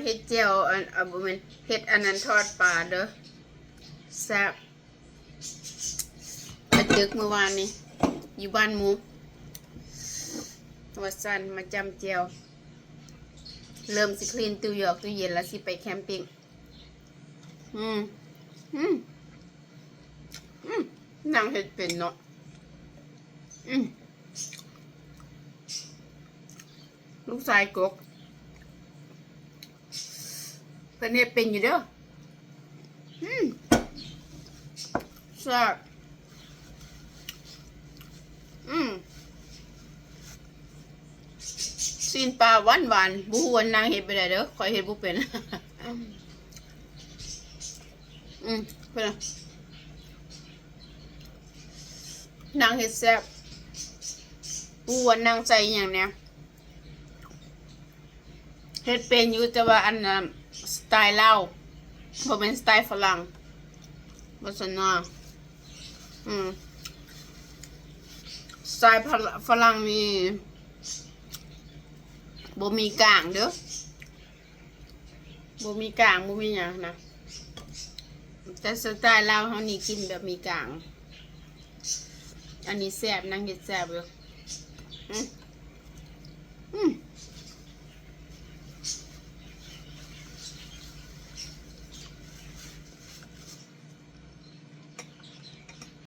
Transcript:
ເຮັດແຈ່ວ ອັນ ເອົາ ບໍ່ແມ່ນ ເຮັດອັນນັ້ນ ທອດປາເດີ້ ແຊບ. ປາຕຶກມື້ວານນີ້ ຢູ່ບ້ານໝູ່ ວ່າຊັ້ນ ມາຈ້ຳແຈ່ວ. ເລີ່ມຊິ clean ຕູ້ຢອກຕູ້ເຢັນ ແລ້ວຊິໄປ camping. ອືມ ອືມ ອືມ ນາງເຮັດເປັນເນາະ. ອືມ ລູກຊາຍກົກ ເພິ່ນເຮັດເປັນຢູ່ເດີ້. ອືມ ແຊບ. ອືມ ຊີ້ນປາຫວານໆ ບໍ່ຮູ້ວ່ານາງເຮັດແບບໃດເດີ້ ຂ້ອຍເຮັດບໍ່ເປັນ. ອືມ ເພິ່ນ ນາງເຮັດແຊບ. ບໍ່ຮູ້ວ່ານາງໃສ່ອີ່ຫຍັງແດ່. ເຮັດເປັນຢູ່ ແຕ່ວ່າອັນນັ້ນ ສະໄຕລາວ ບໍ່ແມ່ນສະໄຕຝຣັ່ງ ວ່າຊັ້ນນະ. ອືມ ສະໄຕຝຣັ່ງນີ້ ບໍ່ມີກ້າງເດີ້ ບໍ່ມີກ້າງ ບໍ່ມີຫຍັງນະ. ແຕ່ສະໄຕລາວເຮົານີ້ກິນແບບມີກ້າງ. ອັນນີ້ແຊບ ນາງເຮັດແຊບຢູ່. ອືມ